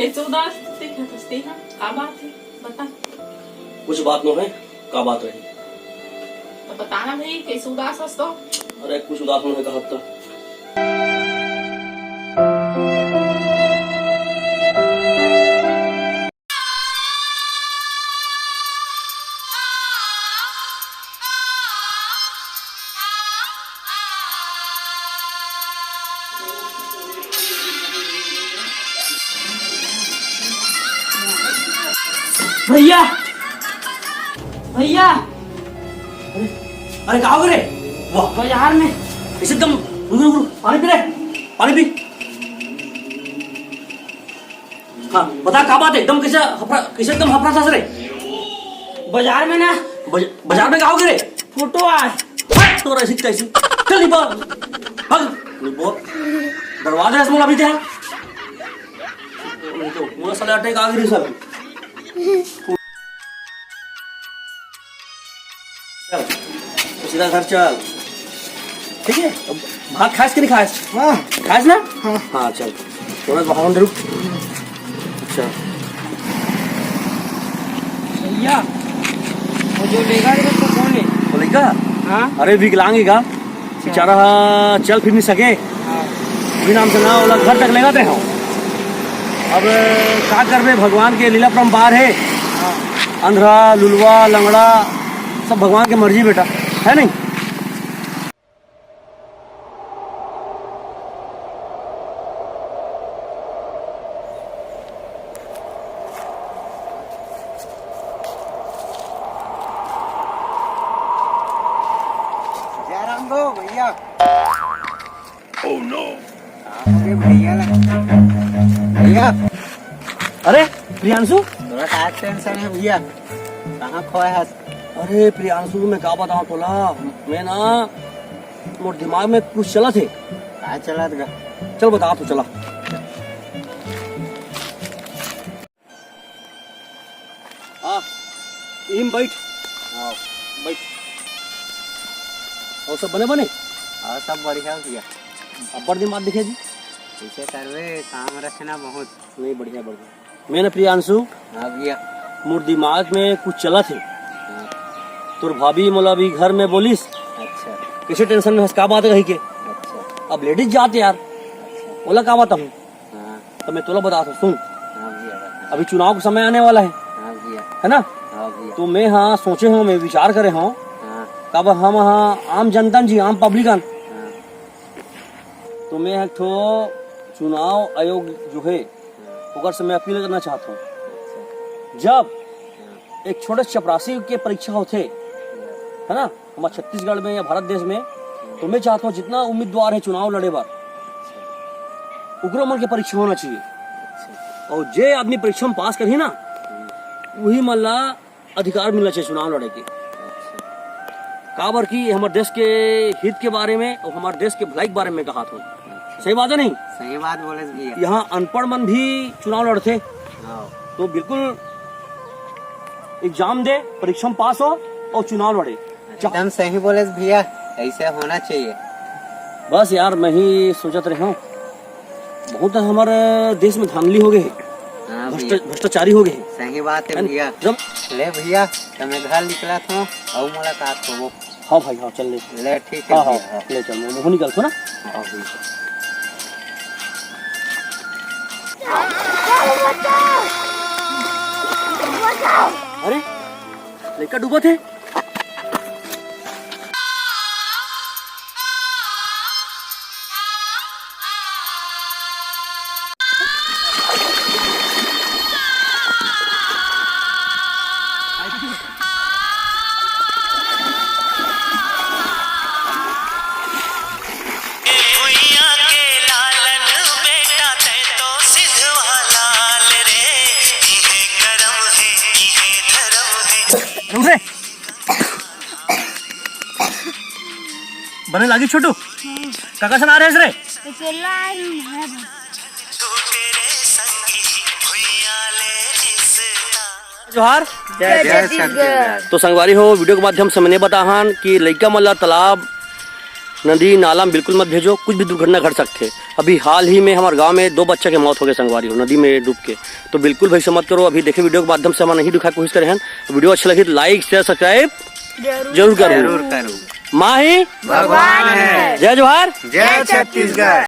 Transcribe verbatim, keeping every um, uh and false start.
कैसे उदास दिखत हस तेहा? का बात हे? बता। कुछ बात नोहे, का बात रही? तो बता ना भाई, कैसे उदास हस तो? अरे कुछ उदास नोहे कहत तो। भैया, भैया। अरे, अरे, का हो गे रे? वाह। बाजार में। इसे एकदम, रुक, रुक, रुक, पानी पी रे, पानी पी। हाँ, बता, का बात है? एकदम कैसे हफरा-, कैसे एकदम हफरा था रे? बाजार में ना। बज-, बाजार में का हो गे रे? Photo I. हट, तोर ऐसी तैसी। चल, निपोर। भाग, निपोर। डरवा दे रहे मोला अभी ते। नहीं तो, मोला साले अटैक आ गे रे सब। चल, तो सीधा घर चल। ठीक है? अब भात खास कि नहीं खास? हाँ। खास ना? हाँ। हाँ, चल। थोड़ा बाहर रुक। अच्छा। भैया, वो जो लेगा रे, तो कौन है? वो लइका? हाँ। अरे, विकलांग है का? बेचारा हा चल फिर नहीं सके। हाँ। बिना हमसे ना ओला घर तक लेगत रहे हो। अब का करबे, भगवान के लीला परम्पार है। हाँ। अंधरा, लुलवा, लंगड़ा, सब भगवान के मर्जी बेटा, है नहीं? जय राम गो भैया। Oh no! अरे भैया ला, भैया। अरे प्रियांशु, थोड़ा का टेंशन है भैया, कहाँ खोए हस? अरे प्रियांशु, मैं का बताऊँ तोला, मैं ना, मोर दिमाग में कुछ चलत हे। का चलत गा? चल बता तू, चला। हाँ, इम बैठ। हाँ। बैठ। और सब बने बने? हाँ, सब बढ़िया भैया। अब्बड़ दिन बाद दिखे जी। कैसे करबे, काम रखना बहुत। नहीं, बढ़िया, बढ़िया। मैं ना प्रियांशु। हाँ भैया। मोर दिमाग में कुछ चलत हे। हाँ। तोर भाभी मोला अभी घर में बोलिस। अच्छा। कैसे टेंशन में हस, का बात कही के? अच्छा। अब लेडीज जात यार। अच्छा। ओला का बताऊँ? हाँ। तो मैं तोला बता सुन। हाँ भैया, बता। अभी चुनाव का समय आने वाला है। हाँ भैया। है ना? हाँ भैया। तो मैं हाँ सोचे हूँ, मैं विचार करे हूँ। हाँ। काबर हम हाँ आम जनता जी, आम पब्लिकन। हाँ। तो मैं एक ठो चुनाव आयोग जो है, हाँ। ओकर से मैं अपील करना चाहता हूँ। अच्छा। जब हाँ। एक छोटे से चपरासी के परीक्षा होथे, हाँ। है ना, हमारे छत्तीसगढ़ में या भारत देश में, तो मैं चाहता हूँ जितना उम्मीदवार है चुनाव लड़े बर, ओकरो मन के परीक्षा होना चाहिए। अच्छा। और जे आदमी परीक्षा में पास करही ना, हम्म। वही मन ला अधिकार मिलना चाहिए चुनाव लड़े के। अच्छा। काबर कि हमारे देश के हित के बारे में और हमारे देश के भलाई के बारे में कहा था। अच्छा। सही बात है नहीं? सही बात बोले भैया। यहाँ अनपढ़ मन भी चुनाव लड़ते, हाँ। तो बिल्कुल एग्जाम दे, परीक्षा में पास हो और चुनाव लड़े। एकदम सही बोले भैया, ऐसे होना चाहिए। बस यार, मैं ही सोचत रहे हूँ, बहुत हमारे देश में धांधली हो गए है, हाँ भ्रष्ट-, भैया। भ्रष्टाचारी हो गए है। सही बात है है ना? भैया। जब ले भैया, तो मैं घर निकलत हूँ, और मुलाकात होबो। हाँ भाई, हाँ, चल ले। ले, ठीक है हाँ, हाँ, भैया, हाँ। ले चल, मैं मोहनी कर ना। हाँ भैया। अरे, लइका डूबत हे। भुइयां के लालन बेटा, तैं तो सिधवा लाल रे। इहे करम हे, इहे धरम हे। उठ रे। बने लागी छोटू? काकर संग आ रहे हस रे? अकेला आए हूँ, मैं भी। जोहार। जय छत्तीसगढ़। तो संगवारी हो, वीडियो के माध्यम से मैंने बताहन कि लइका मन ला तालाब नदी नाला में बिल्कुल मत भेजो, कुछ भी दुर्घटना घट सकथे। अभी हाल ही में हमर गांव में दो बच्चा के मौत हो गए संगवारी हो नदी में डूब के। तो बिल्कुल भाई ऐसा मत करो। अभी देखे वीडियो के माध्यम से हम नहीं दिखाए कोशिश करे हैं, वीडियो अच्छा लगे तो like share subscribe जरूर करो। जरूर करो। माही भगवान है। जय जोहार। जय छत्तीसगढ़।